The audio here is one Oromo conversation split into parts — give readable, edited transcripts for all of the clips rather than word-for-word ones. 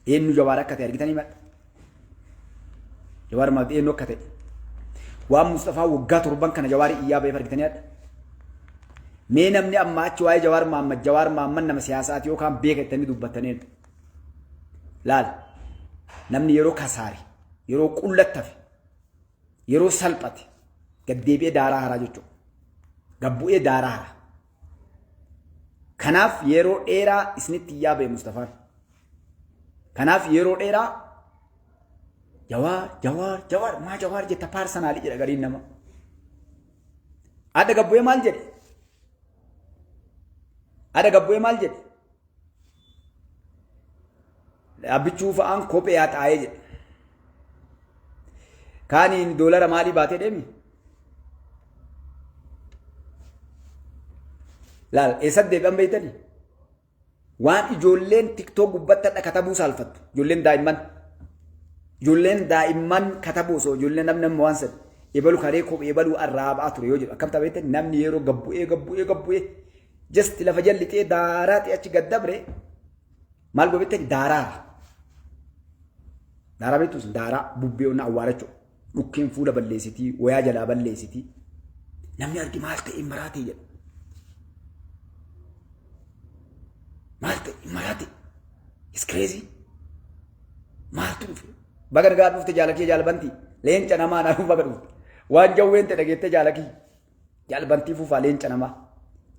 Eenyu Jawaar akka ta'e argitanii madha. Jawaar Mahammad eenyu akka ta'e. Waan Mustafaa waggaa torban kana Jawaar iyyaa ba'eef argitanii hadha. Mee namni amma achi waa'ee Jawaar Mahammad Jawaar Mahammad nama siyaasaati yookaan beeka jettanii dubbattaniin. Laal namni yeroo kasaare yeroo qullattafe yeroo salphate gad deebi'ee daaraa haraa jechuudha. Gad bu'ee daaraa hara. Kanaaf yeroo dheeraa isinitti iyyaa ba'e Mustafaan. Kanaaf yeroo dheeraa Jawaar Jawaar Jawaar maa Jawaar jetta paarsanaalii jedha gariin nama. Adda gad bu'ee maal jedhe? Adda gad bu'ee maal jedhe? Dhaabbichuu fa'aan kophee haxaa'ee jedhe. Kaaniin doolara maalii baatee deemi? Laal eessatti deebi'an beektanii? Waan ijoolleen tiktook gubbatti hadha katabuu saalfattu. Ijoolleen daa'imman. Ijoolleen daa'imman katabuu osoo ijoolleen namni amma waan sadii. Ebalu karee kophee ebaluu arraabaa ture yoo jedhu akkam ta'a beektanii namni yeroo gabbu'ee gabbu'ee gabbu'ee just lafa jallixee daaraa ta'e achi gad dabre maal godhe beektanii daaraara. Daaraa beektu isin daaraa bubbee onna awwaara jechuudha. Dhukkeen fuula balleessitii, wayaa jalaa balleessitii. Namni argi maal ta'e maraatee jedha. Maal ta'e maraatee? It's crazy. Maaltu dhufe? Baga nagaa dhufte jaalakii jaalbantii. Leenca namaa naaf baga dhufte. Waan jawween ta'e dhageettee jaalakii. Jaalbantii fufaa leenca namaa.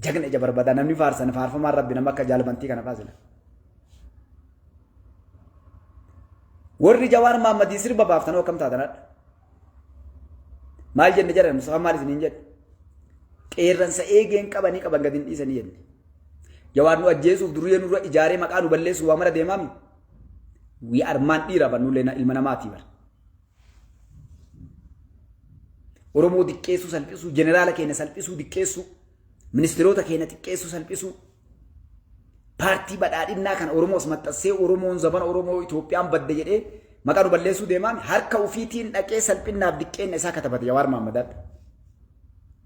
Jagna ija barbaada namni faarsan faarfamaan rabbi nama akka jaalbantii kana faasila. Warri Jawaar Mahammadii sirba baaftanoo akkam taatanadha. Maal jenne jedhan Mustafaa maal isiniin jedhe? Qeerransa eegeen qabanii qaban gadi hin dhiisanii jenne. Jawaar nu ajjeesuuf duryee nurra ijaaree maqaa nu balleessuuf waa mara deemaami. We are maan dhiira barnullee ilma namaatii bara. Oromoo diqqeessuu salphisuu, jeneraala keenya salphisuu diqqeessuu, ministeerota keenya xiqqeessuu salphisuu, paartii badhaadhinnaa kana Oromoos maxxansee Oromoon zabana Oromoo Itoophiyaan badde jedhee maqaa nu balleessuu deemaan harka ofiitiin dhaqee salphinnaaf diqqeenna isaa katabate Jawaar Mahaammad Adda.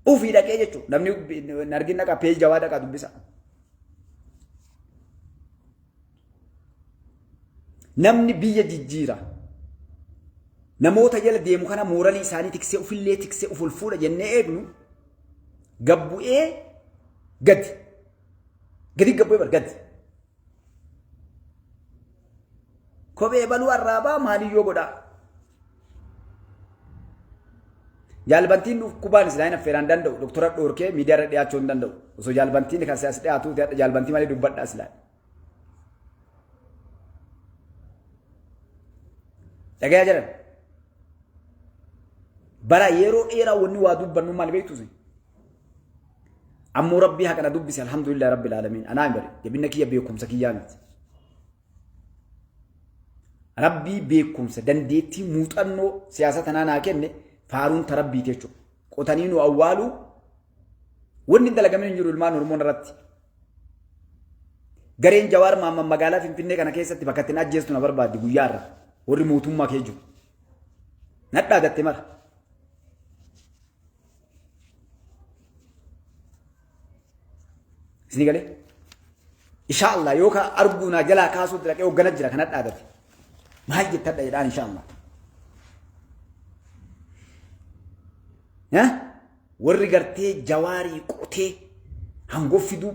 Ofii dhaqee jechuudha. Namni hin argin dhaqaa peeji Jawaar dhaqaa dubbisa. Namni biyya jijjiira. Namoota jala deemu kana mooralii isaanii tiksee ofillee tiksee of ol fuudha jennee eegnu gabbu'ee gadi. Gadi gabbu'ee bar gadi. Kophee baluu arraabaa maaliyyoo godhaa. Jaalbantiin dhukkubaan silaa hin affeeraan danda'u. Doktora dhoorkee miidiyaa irra dhiyaachuu hin danda'u. Osoo jaalbantiin kan as dhiyaatu jaalbantii malee dubbadhaa silaa. Dhagayaa jiran. Bara yeroo dheeraa wanni waa dubbannu maal beektu isin? Ammoo rabbii haqana dubbise alhamdulillah rabbil aalamiin. Anaa hin bare jabina kiyya beekumsa kiyyaa miti. Rabbii beekumsa dandeettii muuxannoo siyaasa tanaa naa kenne faaruun ta rabbiiti jechuudha. Qotanii nu awwaaluu wanni hin dalagamin hin jiru ilmaan Oromoon irratti. Gareen Jawaar Maamman magaalaa Finfinnee kana keessatti bakka ittiin ajjeestu na barbaaddi guyyaa irra warri mootummaa kee jiru. Nadhaa gatte mara. Isin galee? Insha Allah yoo ka arguu naa jalaa kaasuutti dhaqee hoggana jira kan dhaadate. Maal jettadha jedhaan insha Allah. Warri gartee jawaarii qotee hangoo fiduu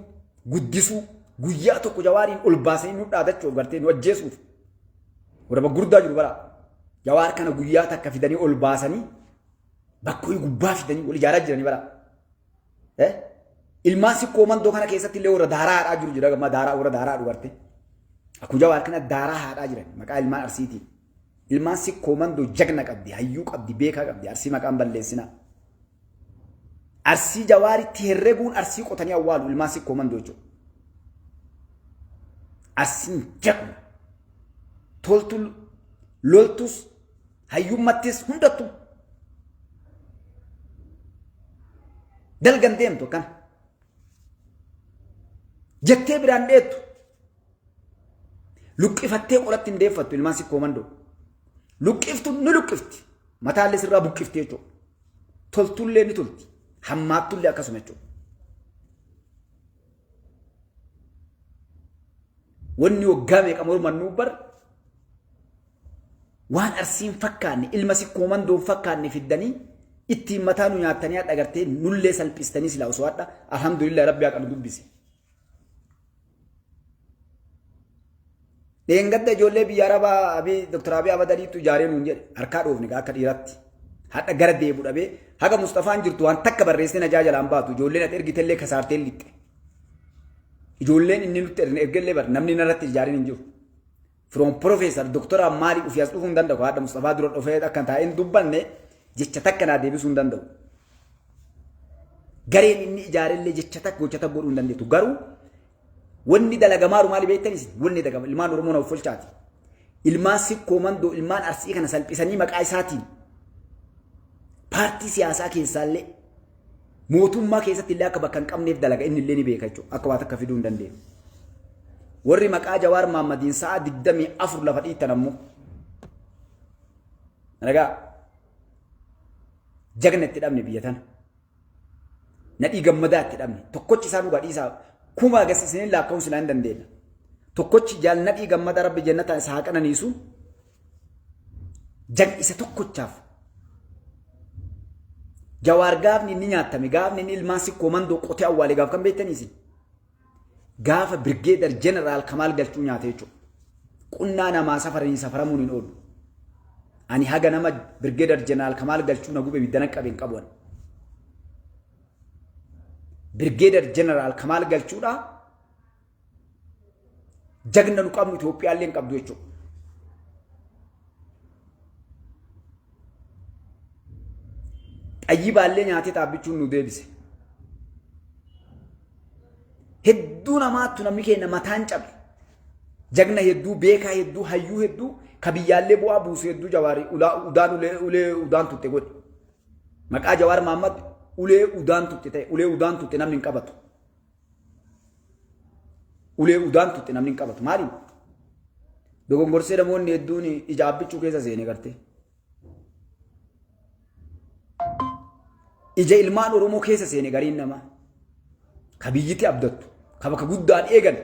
guddisuu guyyaa tokko jawaariin ol baasanii nu dhaadachuuf gartee nu ajjeesuuf warra gurdaa jiru bara jawaar kana guyyaa takka fidanii ol baasanii bakka gubbaa fidanii wal ijaaraa jiranii bara. Ilmaan sikkoo mandoo kana keessatti illee warra daaraa haadhaa jiru jira gammaa daaraa warra daaraa dhugarte. Akkuma jawaar kana daaraa haadhaa jiran maqaa ilmaan arsiitiin. Ilmaan sikkoo mandoo jagna qabdi, hayyuu qabdi, beekaa qabdi. Arsii maqaan balleessinaa. Arsii jawaaritti herreguun arsii qotanii awwaalu ilmaan sikkoo mandoo jechuudha. Arsiin jagna. Toltu loltus hayyummattis hundattu. Dalgan deemtu akkana. Jettee biraan dheettu. Luqqifattee qolatti hin deeffattu ilmaan sikkoo mandoo. Luqqiftu ni luqqifti. Mataallee sirraa buqqifti jechuudha. Toltullee ni tolti. Hammaattullee akkasuma jechuudha. Wanni waggaa meeqa mormannuu bar Waan Arsiin fakkaanne, ilma Sikkoo Mandoon fakkaanne fiddanii ittiin mataa nu nyaattanii hadha gartee nullee salphistanii silaa osoo hadha alhamdulillah Rabbi haqa nu dubbise. Dheengadda ijoollee biyya Arabaa Abiy Dr. Abiy Ahmad Aliitu ijaaree nuun jedhe harkaa dhoofne akka dhiiratti. Hadha gara deebu dhabee haga Mustafaan jirtu waan takka barreessee najaa jalaan baatu ijoolleen ati ergitellee kasaartee lixxe. Ijoolleen inni nutti ergellee bar namni narratti ijaareen hin jiru. From professor doktora maali dhufee as dhufuu hin danda'u. Haadha Mustafaa dura dhufee akka taa'een dubbanne jecha takka naa deebisuu hin danda'u. Gareen inni ijaarellee jecha takka gocha takka godhuu hin dandeettu. Garuu wanni dalagamaaru maali beektanis wanni dalagama ilmaan Oromoo na offolchaati. Ilmaan Sikkoo Mandoo, ilmaan Arsii kana salphisanii maqaa isaatiin paartii siyaasaa keessaallee mootummaa keessatti illee akka bakka hin qabneef dalaga inni illee ni beeka jechuudha. Akka waa takka fiduu hin dandeenye. Warri maqaa Jawaar Maammadiin sa'a 24 lafa dhiittan ammoo ragaa jagna itti dhabne biyya tana. Nadhii Gammadaa itti dhabne. Tokkochi isaa dhugaa dhiisaa kuma agarsiisanii lakkaa'uun silaa hin dandeenya. Tokkochi jaal Nadhii Gammadaa Rabbi jannataan isa haa qananiisu. Jag isa tokkochaaf. Jawaar gaafni inni nyaattame, gaafni inni ilmaan Sikkoo Mandoo qotee awwaale gaaf kan beektanii isin. Gaafa Birgeedar Jeneraal Kamaal Galchuu nyaate jechuudha. Qunnaa namaa safaranii safaramuun hin oolu. Ani haga nama Birgeedar Jeneraal Kamaal Galchuu na gube ibiddana qabe hin qabu. Birgeedar Jeneraal Kamaal Galchuudha jagna nu qabnu Itoophiyaallee hin qabdu jechuudha. Xayyibaallee nyaatee xaabbichuun nu deebise. Hedduu namaattu namni keenya mataan cabe. Jagna hedduu, beekaa hedduu, hayyuu hedduu, ka biyyaallee bu'aa buusu hedduu Jawaarii udaan ulee udaan tutte godhe. Maqaa Jawaar Mahaammad ulee udaan tutte ta'e, ulee udaan tutte namni hin qabatu. Ulee udaan tutte namni hin qabatu. Maaliif? Dogongorsee namoonni hedduun ija Abbichuu keessa seene gartee. Ija ilmaan Oromoo keessa seene gariin namaa. Ka biyyiti abdattu, ka bakka guddaan eegan,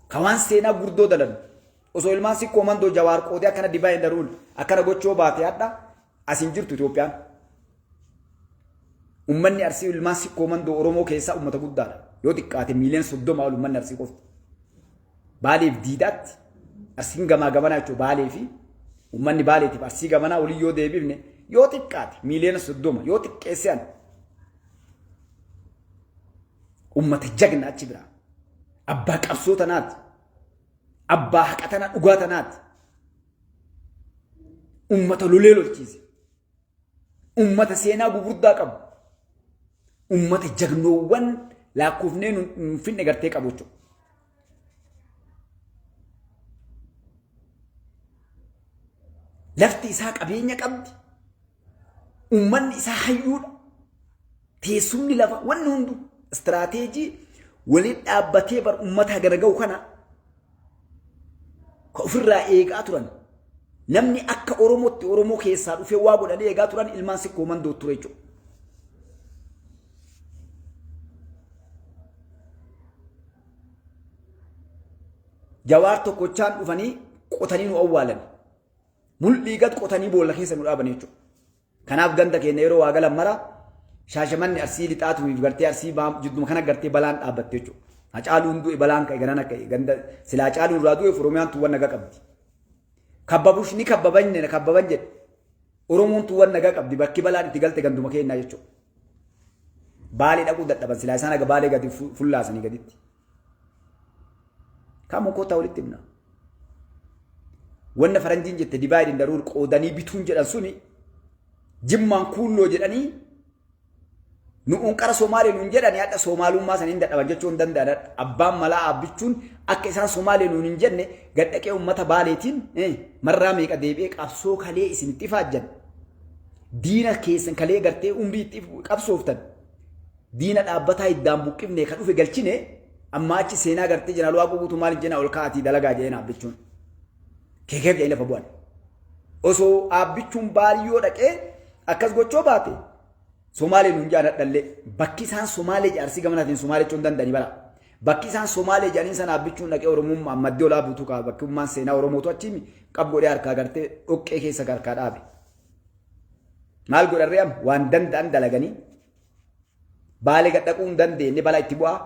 ka waan seenaa gurdoo dalan. Osoo ilmaan Sikkoo Mandoo Jawaar qoodee akkana divide and rule akkana gochoo baate hadha as hin jirtu Itoophiyaan. Ummanni Arsii ilmaan Sikkoo Mandoo Oromoo keessaa ummata guddaadha. Yoo xiqqaate miiliyoona 30 ol ummanni Arsii qofti. Baaleef Diidaatti Arsiin gamaa gamanaa jechuudha, Baalee fi ummanni Baaleetiif Arsii gamanaa olii yoo deebifne yoo xiqqaate miiliyoona 30 yoo xiqqeesse an. Ummata jagna achi biraa. Abbaa qabsoo tanaati. Abbaa haqa tanaa, dhugaa tanaati. Ummata lolee lolchiise. Ummata seenaa gugurdaa qabu. Ummata jagnoowwan lakkoofnee nun finne gartee qabu jechuudha. Lafti isaa qabeenya qabdi. Ummanni isaa hayyuudha. Teessumni lafa wanni hundu istiraateejii waliin dhaabbatee bar ummata hagana ga'u kana ka ofirraa eegaa turan. Namni akka Oromootti Oromoo keessaa dhufee waa godhanii eegaa turan ilmaan Sikkoo Mandoo ture jechuudha. Jawaar tokkochaan dhufanii qotanii nu awwaalan. Mul'ii gad qotanii boolla keessa nu dhaaban jechuudha. Kanaaf ganda keenya yeroo waa galan mara Shaashamanni Arsii lixaatumiif gartee Arsii jidduma kana gartee balaan dhaabbatte jechuudha. Hacaaluun du'e balaan ka'e ganana ka'e ganda silaa Hacaaluun irraa du'eef Oromiyaan tuwwan nagaa qabdi. Kabbabush ni kabbaban kabbaban jedhe. Oromoon tuwwan nagaa qabdi, bakki balaan itti galte ganduma keenyaa jechuudha. Baalee dhaquu dadhaban silaa isaan haga Baalee gadi fullaasanii gaditti. Kamu kottaa walitti himna. Wanna faranjiin jette divide and rule, qoodanii bituun jedhan suni, Jimmaan kuulloo jedhanii nu'uun qara Somaalee nuun jedhanii hadha Somaalummaa sana hin dadhaban jechuu hin danda'an. Abbaan malaa Abbichuun akka isaan Somaalee nuun hin jenne gadhaqee uummata Baaleetiin marraa meeqa deebi'ee qabsoo kalee isinitti ifaajjan. Diina keessan kalee gartee umrii itti qabsooftan. Diina dhaabbataa hiddaan buqqifne ka dhufe galchine, amma achi seenaa gartee jeneraal Waaqoo Guutuu maal hin jenna, ol ka'atii dalagaa jedheen Abbichuun. Keekeef jedhanii lafa bu'an. Osoo Abbichuun baariyyoo dhaqee akkas gochoo baate Somaalee nuun jedhan hadhallee bakki isaan Somaalee jaarsii gamanaatiin Somaalee jechuun danda'anii bara. Bakki isaan Somaalee jedhanii sana abbichuun dhaqee Oromummaa maddee olaa buutuu qaba. Bakki ummaan seenaa Oromootu achi qab godhee harkaa gartee dhoqqee keessa harkaa dhaabe. Maal godharree amma waan danda'an dalaganii Baalee gad dhaquu hin dandeenye balaa itti bu'aa.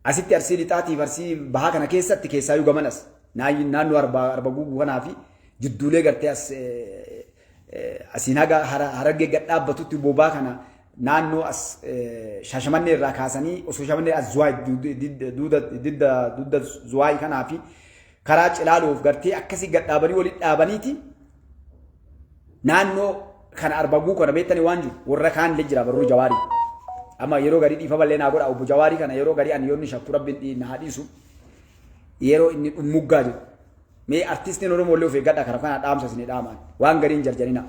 Asitti Arsii lixaatiif Arsii bahaa kana keessatti keessaayyuu gamanas naannoo arba guuguu kanaa fi jidduulee gartee as asiin haga Harargee gad dhaabbatutti bobaa kana naannoo as Shaashamannee irraa kaasanii osoo Shaashamannee as Zuwaay didda dudda Zuwaay kanaa fi karaa Cilaaloof gartee akkasii gad dhaabanii walitti dhaabaniiti naannoo kana arbaguu kana beektanii waan jiru warra kaan illee jira barruu Jawaarii. Amma yeroo garii dhiifama illee naa godha obbo Jawaarii kana yeroo garii ani yoonni shakku rabbiin na haa dhiisu yeroo inni dhummuggaa jiru. Mee artistiin Oromoo illee of eeggadha kana kana dhaamsa isin dhaamaan waan garii hin jarjarina.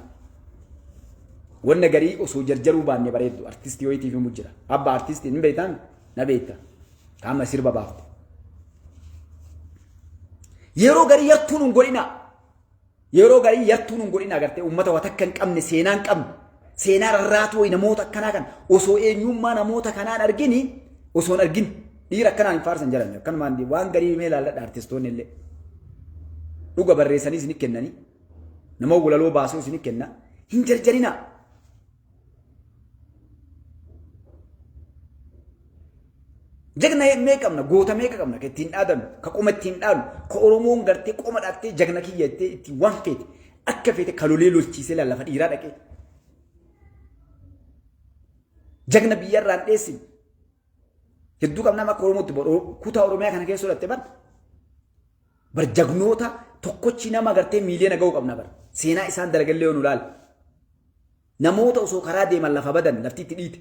Wanna garii osoo jarjaruu baanne bareeddu artistii wayiitiif himu jira. Abba artistii hin beektaan na beekta. Qaama sirba baafte. Yeroo garii yartuun hin godhinaa. Yeroo garii yartuun hin godhinaa gartee uummata waa takka hin qabne seenaa hin qabne seenaa rarraatuu wayi namoota akkanaa kan osoo eenyummaa namoota kanaan argini osoo hin argin dhiira akkanaan hin faarsan jedhan akkanumaan waan garii mee ilaalladha artistoonni illee dhuga barreessanii isin kennanii nama walaloo baasuu isin kenna hin jarjarinaa. Jagna mee qabna goota meeqa qabna ka ittiin dhaadannu ka qoma ittiin dhaannu ka Oromoon gartee qoma dhaattee jagna kiyya jettee ittiin waan feete akka feete ka lolee lolchiisee lallafa dhiiraa dhaqee. Jagna biyyarraan dheessine hedduu qabna akka Oromootti kutaa Oromiyaa kana keessa godhatte bar bar jagnoota tokkochi nama gartee miiliyoona ga'uu qabna bar seenaa isaan dalagallee yoo nu laale. Namoota osoo karaa deeman lafa badan lafti itti dhiite.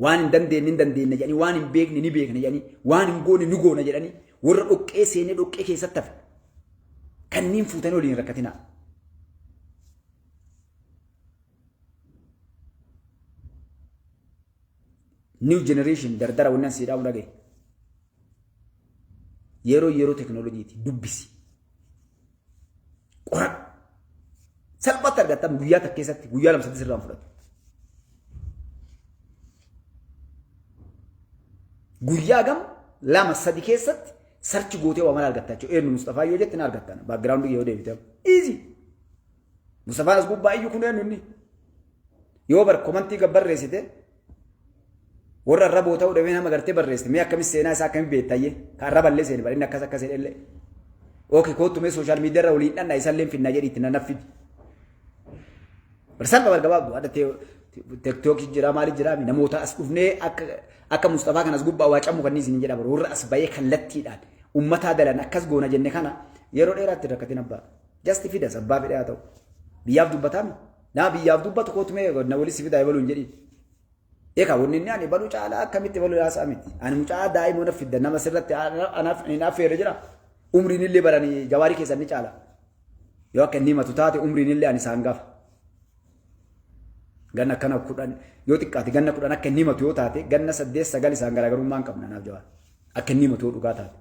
Waan hin dandeenye hin dandeenye jedhanii waan hin beekne ni beekna jedhanii waan hin goone ni goona jedhanii warra dhoqqee seenee dhoqqee keessatti hafe. Kanneen fuutanii waliin rakkatinaa. New generation dardara wannan sii dhaamu dhagaye. Yeroo yeroo teknooloojiiti dubbisi. Qoradhu. Salphatti argattan guyyaa takka keessatti guyyaa lama sadii sirraan fudhatu. Guyyaa gam lama sadi keessatti search gootee waa mala argatta jechuudha. Eenyu Mustafaa yoo jette na argattan. Background yoo deebite. Easy. Mustafaan as gubbaa iyyuu kun eenyu inni? Yoo bar comment gad barreessite warra arraboo ta'uu dhabee nama gartee barreessite mee akkamis seenaa isaa akkami beektayye ka arraballee seeni bar inni akkas akkas jedhellee. Okay kootu mee social media irra waliin dhanna isallee finna jedhi itti nanaffidi. Bar salpha bar gabaabdu adda TikTok jira maali jira namoota as dhufnee akka akka Mustafaa kanas gubbaa waa camu kan isin jedha bar warra as bahee kallattiidhaan ummataa dalan akkas goona jenne kana yeroo dheeraatti rakkatin abbaa. Just fidas abbaa fedhee haa ta'u. Biyyaaf dubbataami. Nama biyyaaf dubbatu kootu mee na walitti fidaa ebaluu hin jedhin. Egaa wanni inni ani baluu caalaa akkamitti baluu haasa'a miti. Ani mucaa daa'ima na fidda nama sirratti anaaf hin affeerre jira. Umriin illee baranii Jawaarii keessan ni caala. Yoo akka inni himatu taate umriin illee ani isaan gafa. Ganna akkana 10 yoo xiqqaate ganna 10 akka inni himatu yoo taate ganna 8 9 isaan garaagarummaa hin qabna anaaf Jawaar. Akka inni himatu yoo dhugaa taate.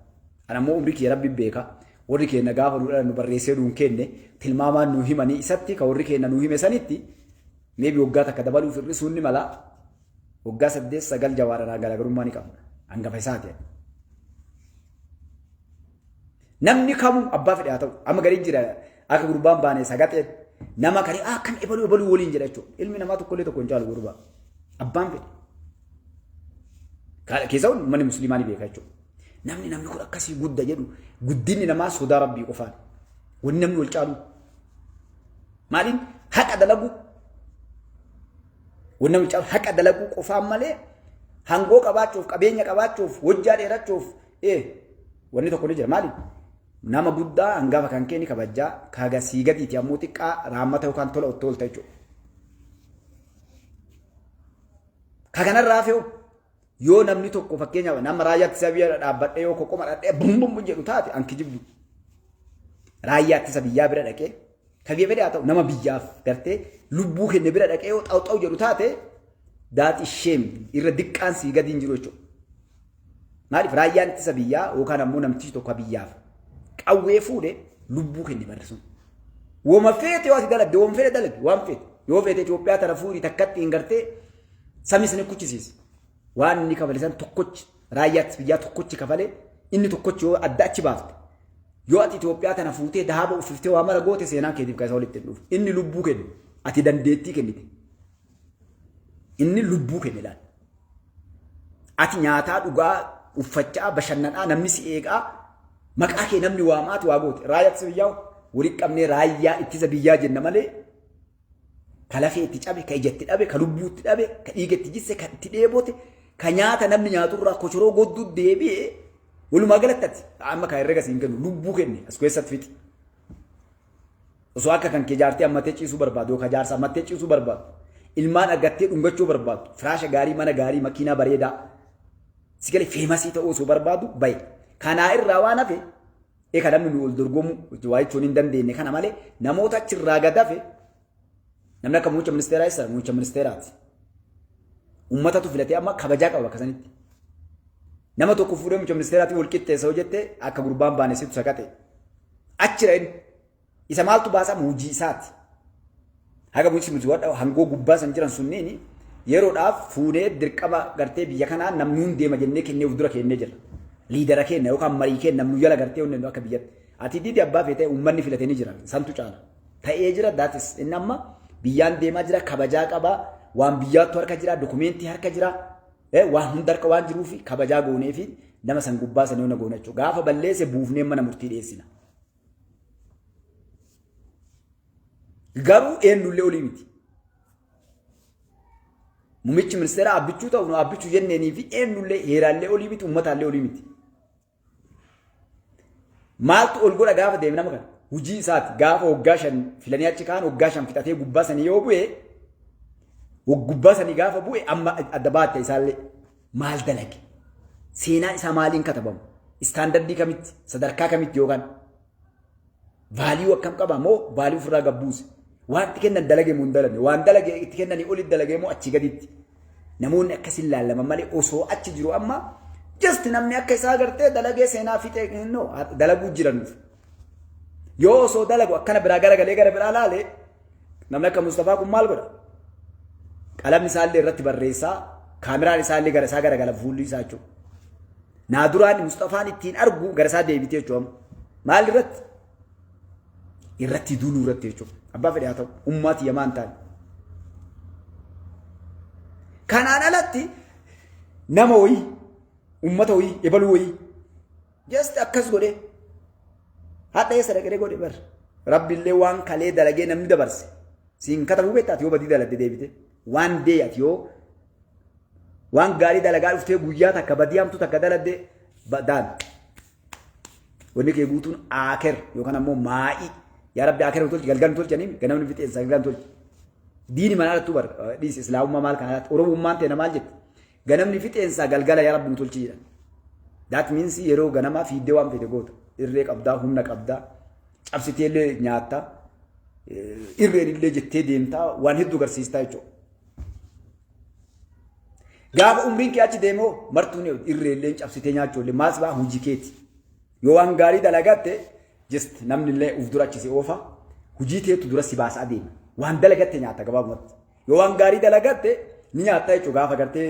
Ani ammoo umrii kiyya rabbi beeka. Warri keenya gaafa nu dhalannu barreessee nuun kenne tilmaamaan nu himanii isatti ka warri keenya nu hime sanitti maybe waggaa takka dabaluuf hir'isuun ni mala. Waggaa 8 9 Jawaar anaa garaagarummaa ni qabna. Hangafa isaati. Namni kamuu abbaa fedhe haa ta'u. Amma garii jira akka gurbaan baane sagaxee nama garii akkam ebaluu ebaluu waliin jedha jechuudha. Ilmi namaa tokkollee tokko hin caalu gurbaa. Abbaan fedhe. Keessa uummanni musliimaa ni beeka jechuudha. Namni namni kun akkasii gudda jedhu guddinni namaa sodaa rabbii qofaan. Wanni namni wal caalu. Maaliin haqa dalaguu. Wanni namni caalu haqa dalaguu qofaan malee hangoo qabaachuuf qabeenya qabaachuuf hojjaa dheerachuuf wanni tokko ni jira maali? Nama guddaa hangafa kan kee ni kabajjaa kaga sii gadiiti ammoo xiqqaa raammata yookaan tola ottoo olta jechuudha. Ka kanarraa fe'u yoo namni tokko fakkeenyaaf nama raayyaa ittisa biyya dhaabbadhee yoo qoqoma dhadhee bum bum jedhu taate an kijibdu. Raayyaa ittisa biyyaa bira dhaqee ka biyya fedhe haa ta'u nama biyyaaf gartee lubbuu kenne bira dhaqee yoo xaw xaw jedhu taate that is shame irra diqqaan sii gadi hin jiru jechuudha. Maaliif raayyaan ittisa biyyaa yookaan ammoo namtichi tokko biyyaaf qawwee fuudhe lubbuu kenne barri sun. Woma feete yoo ati dalagde woma feete dalagde waan feete yoo feete Itoophiyaa tana fuudhi takkatti hin gartee samii sani kuchisiisi. Waan inni kafale san tokkochi, raayyaa ittisa biyyaa tokkochi kafale, inni tokkochi yoo adda achi baafte, yoo ati Itoophiyaa tana fuutee dahaaba uffiftee waa mara goote, seenaan keetiif kan isa walitti hin dhufu. Inni lubbuu kenne, ati dandeettii kennite. Inni lubbuu kenne laal. Ati nyaataa, dhugaa, uffachaa, bashannanaa, namni si eegaa, maqaa kee namni waamaati waa goote. Raayyaa ittisa biyyaa walitti qabnee raayyaa ittisa biyyaa jenna malee, ka lafee itti cabe, ka ija itti dhabe, ka lubbuu itti dhabe, ka dhiiga itti jisse, ka itti dheebote, ka nyaata namni nyaaturraa kochoroo godduu deebi'e, walumaa galatti ati amma ka herrega siin kennu lubbuu kenne as keessatti fixi. Osoo akka kan kee jaartee ammattee ciisuu barbaadu yookaan jaarsa ammattee ciisuu barbaadu, ilmaan argattee dhungachuu barbaadu, firaasha gaarii, mana gaarii, makiinaa bareedaa, si galee famous ta'uu osoo barbaadu bahe. Kanaa irraa waan hafe kan namni nu ol dorgomu waa jechuun hin dandeenye kana malee, namoota achirraa gad hafe, namni akka muummicha ministeeraa isa muummicha ministeeraati. Uummatatu filatee amma kabajaa qaba bakka sanitti. Nama tokko fuudhee muummicha ministeeraatiin wal qixxeessa yoo jette, akka gurbaan baane situ saqaxe. Achira inni. Isa maaltu baasaa? Hojii isaati. Haga muummichi hangoo gubbaa san jiran sunniin yeroodhaaf fuunee dirqama gartee biyya kanaa namni hun deema jennee kennee of dura kennee jira. Leader keenya yookaan marii keenya namnu jala gartee hundee akka biyyatti. Ati didi abbaa feetee uummanni filatee ni jira. Santu caala. Ta'ee jira, that is inni amma biyyaan deemaa jira, kabajaa qabaa, waan biyyaattu harka jira, dokumentii harka jira, waan hunda harka waan jiruuf kabajaa goonee fi nama san gubbaa sanii hona goona jechuudha. Gaafa balleesse buufnee mana murtii dhiyeessina. Garuu eenyullee olii miti. Muummichi ministeera Abbichuu ta'u nu Abbichuu jenneenii fi eenyullee heeraallee olii miti, uummataallee olii miti. Maaltu ol godha gaafa deeme nama kana? Hujii isaati. Gaafa waggaa 5 filanii achi kaan, waggaa 5 fixatee gubbaa sanii yoo bu'e, gubbaa sanii gaafa bu'e, amma adda baatte isaallee maal dalage? Seenaan isaa maaliin katabamu? Standard kamitti? Sadarkaa kamitti yookaan? Value akkam qaba moo value ofirraa gabbuuse? Waan itti kennan dalage moo hin dalagne? Waan dalage itti kennanii olitti dalage moo achii gaditti? Namoonni akkasin laallaman malee, osoo achi jiru amma just namni akka isaa gartee dalagee seenaa fixee no dalaguu jiranuuf. Yoo osoo dalagu akkana biraa garagalee gara biraa laale, namni akka Mustafaa kun maal godha? Qalamni isaallee irratti barreessaa, kaameraan isaallee gara isaa garagala, fuulli isaa jechuudha. Naa duraan Mustafaan ittiin argu gara isaa deebitee jechuudha. Maal irratti? Irratti duuluu irratti jechuudha. Abbaa fedhe haa ta'u, ummaati yamaan taane. Kanaan alatti nama wayii, ummata wayii, ebaluu wayii, just akkas godhee hadha eessa dhaqee godhe bar. Rabbiillee waan kalee dalagee namni dabarse. Siin katabuu beektaa? Ati yoo badii dalagde deebite. Waan dee ati yoo waan gaarii dalagaa dhuftee guyyaa takka badii hamtuu takka dalagde daan. Wanni kee guutuun aaker yookaan ammoo maa'ii. Yaa Rabbi, aaker nu tolchi, galgal nu tolchanii, ganamni fixeensa galgal nu tolchi. Diini mana alattuu bar dhiisi, islaamummaa maal kana alatti oromummaan ta'e maal jetti? Ganamni fixeensa galgala yaa Rabbi nu tolchi jedhan. That means yeroo ganamaa fiiddee waan fedhe goota. Irree qabdaa, humna qabdaa, cabsitee illee nyaatta, irreen illee jettee deemtaa, waan hedduu agarsiistaa jechuudha. Gaafa umriin kee achi deemoo martuun irree illee cabsitee nyaachuu illee maas baa hojii keeti. Yoo waan gaarii dalagatte, just namni illee uf dura achi si oofa, hojii teetu dura si baasaa deema. Waan dalagatte nyaata gabaabumatti. Yoo waan gaarii dalagatte ni nyaatta jechuudha. Gaafa gartee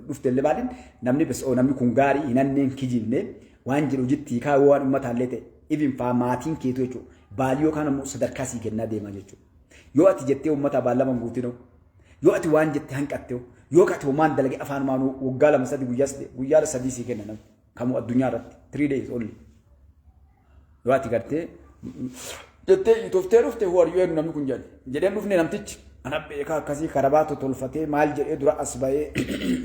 dhufte illee maaliin namni bes namni kun gaarii hin hanneen kijibne waan jedhu hojiitti hiikaa, waan uummataallee ta'e ibin faa maatiin keetu jechuudha. Value yookaan immoo sadarkaa sii kennaa deema jechuudha. Yoo ati jettee uummata baallama guutinoo, yoo ati waan jette hanqatte, yoo ati homaan dalage afaanumaan waggaa 2 3 guyyaa 3 sii kenna namni kamuu addunyaa irratti, 3 days only. Yoo ati gartee jettee itoftee dhufte, who are you, namni kun jedhe jedheen dhufne, namtichi ana beekaa akkasii karabaa tolfatee maal jedhee dura as bahee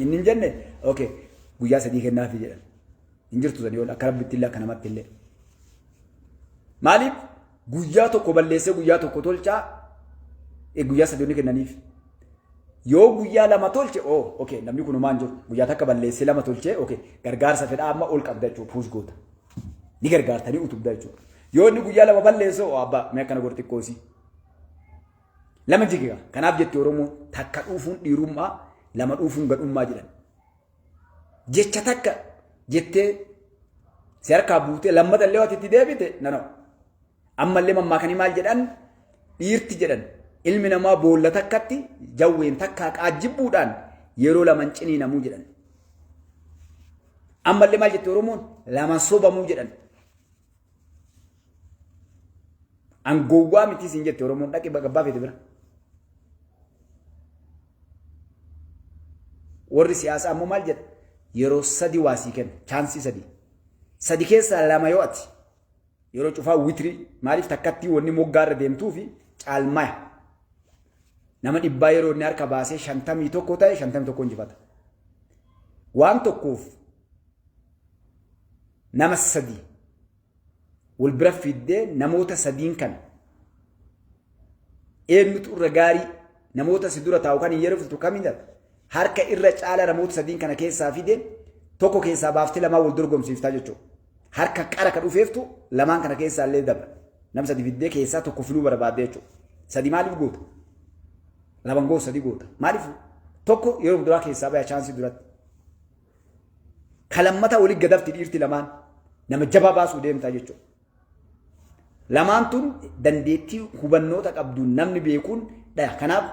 inni hin jenne, okay, guyyaa 3 kennaafi jedhan hin jirtu sanii ol, akka rabbitti illee akka namatti illee. Maaliif? Guyyaa tokko balleessee guyyaa tokko tolchaa, guyyaa 3 inni kennaniif. Yoo guyyaa 2 tolche, oh okay, namni kun homaan jiru, guyyaa takka balleessee lama tolchee, okay, gargaarsa fedhaa, amma ol qabda jechuudha, push goota. Ni gargaartanii utubda jechuudha. Yoo inni guyyaa 2 balleesse, oh abbaa mee akkana godhe xiqqoosii. Lama jigiga. Kanaaf jetti Oromoo, takka dhuufuun dhiirummaa, lama dhuufuun gadhummaa jedhan. Jecha takka jettee si harkaa buutee lammata illee waan itti deebite nanoo. Ammallee mammaakanii maal jedhan? Dhiirti jedhan, ilmi namaa boolla takkatti jawween takkaa qaajjibbuudhaan yeroo laman ciniinamuu jedhan. Ammallee maal jette Oromoon lama sobamuu jedhan. An gowwaa miti siin jette Oromoon dhaqi gabbaa feete bira. Warri siyaasaa ammoo maal jedha? Yeroo sadi waa sii kenna. Chance sadi. Sadi keessaa lama yoo ati yeroo cufaa witrii maaliif takkattii wanni moggaarra deemtuu fi caalmaya. Nama 100 yeroo inni harka baasee 51 ta'e 51 injifata. Waan tokkoof nama sadi wal bira fiddee namoota sadiin kana eenyutu irra gaarii namoota si dura taa'u kan hin yeroo filtu kamiin dha harka irra caala namoota sadiin kana keessaa fide tokko keessaa baaftee lamaan wal dorgomsiiftaa jechuudha. Harka qara ka dhufeeftu lamaan kana keessaa illee dabra. Nam sadi fiddee keessaa tokko filuu barbaadde jechuudha. Sadi maaliif goota? Laman goota sadi goota. Maaliif tokko yeroo duraa keessaa baya chance duratti. Kalammata walitti gadafti dhiirti lamaan nama jabaa baasuu deemtaa jechuudha. Lamaan tun dandeettii hubannoota qabdu namni beekuun dhaya. Kanaaf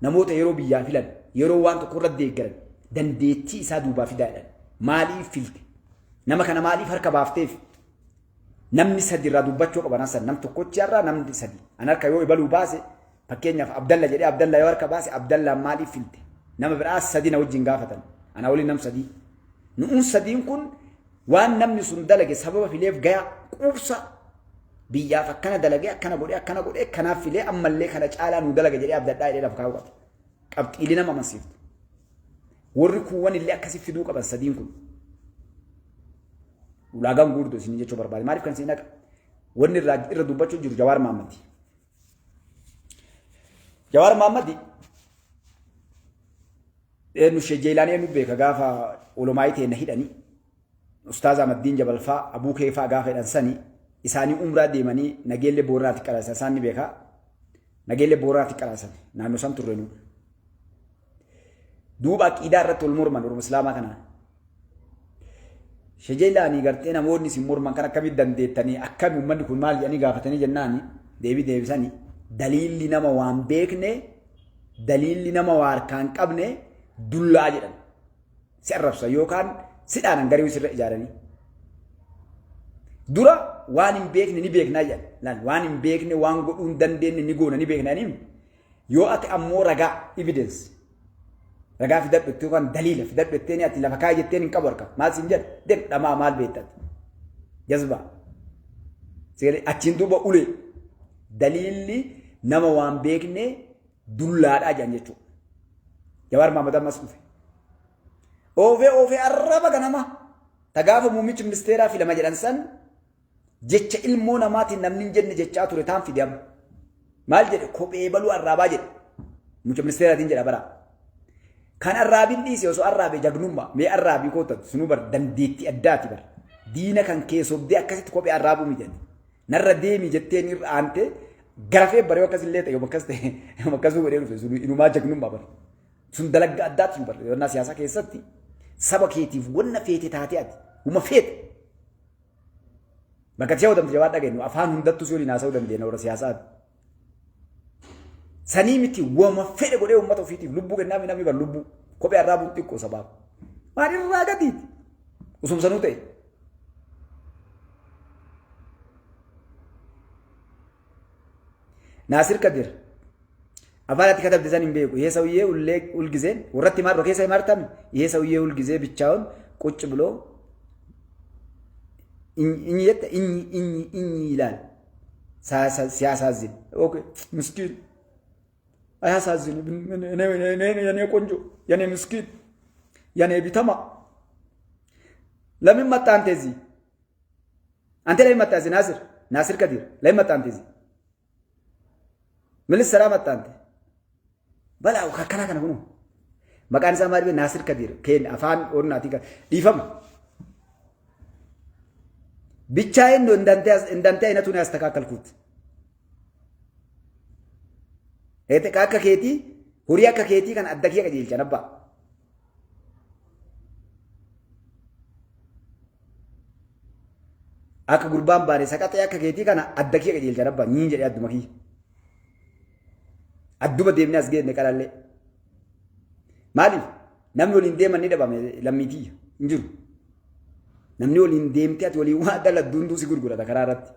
namoota yeroo biyyaa filan yeroo waan tokko irratti deeggaran dandeettii isaa duubaa fidaa jedhan. Maaliif filte? Nama kana maaliif harka baafteef? Namni sadi irraa dubbachuu qaban hasan nam tokkochi irraa namni sadi. An harka yoo ibaluu baase fakkeenyaaf Abdalla jedhee Abdalla yoo harka baase Abdallaan maaliif filte? Nama biraa sadi na wajjin gaafatan. Ana waliin nam sadii. Nu'uun sadiin kun waan namni sun dalage sababa fileef gaya quubsa biyyaaf akkana dalagee akkana godhee akkana godhee kanaaf filee ammallee kana caalaa nu dalaga jedhee abdadhaa jedhee lafa kaa'uu qaba. Qabxiilee nama amansiiftu. Warri kuuwwan illee akkasi fiduu qaban sadiin kun. Ulaagaan guurtuu isin jechuu barbaade. Maaliif kan isin dhaqa? Wanni irra dubbachuu jiru Jawaar Mahaammadi. Jawaar Mahaammadi eenyu Sheek Jeelaanii eenyu beeka gaafa olomaayii ta'e na hidhanii Ustaaz Ahmaddiin Jabalfaa Abuu Keefaa gaafa hidhan sani isaanii umraa deemanii Nageellee Booranaatti qaraasan isaan ni beeka. Nageellee Booranaatti qaraasan naannoo san turre nu. Duuba aqiidaa irratti wal morman Oromoo Islaamaa kanaan. Sheek Jeelaanii gartee namoonni isin morman kan akkamitti dandeettanii akkami uummanni kun maal jedhanii gaafatanii jennaani deebii deebisanii daliilli nama waan beekne daliilli nama waa harkaan qabne dullaa jedhan. Si arrabsa yookaan si dhaanan garii sirra ijaaranii. Dura waan hin beekne ni beeknaa jedhan. Laal waan hin beekne waan godhuu hin dandeenye ni goona ni beekna ni yoo ati ammoo ragaa evidence ragaa fidadhu jettee yookaan daliila fidadhu jettee ati lafa kaa'e jetteen hin qabu harka maal siin jedha dem dhamaa maal beektati jazbaa achiin duuba ulee daliilli nama waan beekne dullaadhaa jedhan jechuudha. Jawaar Mahmad ammas dhufe. Oofee oofee arraba ganama ta gaafa muummichi ministeeraa filama jedhan san jecha ilmoo namaatiin namni hin jenne jechaa ture taan fide amma. Maal jedhe kophee baluu arraabaa jedhe. Muummicha ministeeraatiin jedha bara. Kan arraabin dhiise osoo arraabe jagnummaa mee arraabii kootatu sunuu bar dandeettii addaati bar. Diina kan kee sobdee akkasitti kophee arraabuu miti. Narra deemi jetteen irra aantee garafee baree akkas illee ta'e akkas ta'e akkasuu godhee dhufe sun inumaa jagnummaa bar. Sun dalagga addaati sun bar yonnaa siyaasaa keessatti saba keetiif wanna feete taatee ati uma feete. Bakka ta'uu damte jabaa dhageenyu afaan hundattuu si waliin haasa'uu dandeenya warra siyaasaati. Sanii miti wama fedhe godhee uummata ofiitiif lubbuu kennaaf namni bar lubbuu kophee arraabuun xiqqoo sabaaf. Maal irraa gadiiti? Osuma sanuu ta'e. Naasir Kadir afaan ati katabde san hin beeku። ይሄ ሰውዬ ሁሌ ሁልጊዜ ወረት ማር keessa ይማርታም ይሄ ሰውዬ ሁልጊዜ ብቻውን ቁጭ ብሎ እኝ እኝ እኝ እኝ ይላል። ሲያሳዝን። Okay ምስኪን አያሳዝንም። የኔ ቆንጆ፣ የኔ ምስኪን፣ የኔ ቢተማ ለምን መጣ አንተ እዚህ? አንተ ለምን መጣ እዚህ? ናስር ናስር ከዲር ለምን መጣ አንተ እዚህ? ምን ልትሰራ መጣ አንተ? በላው kakkana kana kunu maqaan isaa maal Naasir Kadir keen afaan Oromootiin dhiifama. ብቻዬን ነው እንዳንተ አይነቱን ያስተካከልኩት። Akka keetii horii akka keetii kan adda kee qajeelchan abbaa. Akka gurbaan baane saqaxee akka keetii kana adda kee qajeelchan abbaa niin jedhee adduma kiyya. Adduma deemnee as geenne qalallee. Maaliif namni waliin deeman ni dhabame lammiitii hin jiru. Namni waliin deemtee ati waliin waa daladdu hunduu si gurgurata karaa irratti.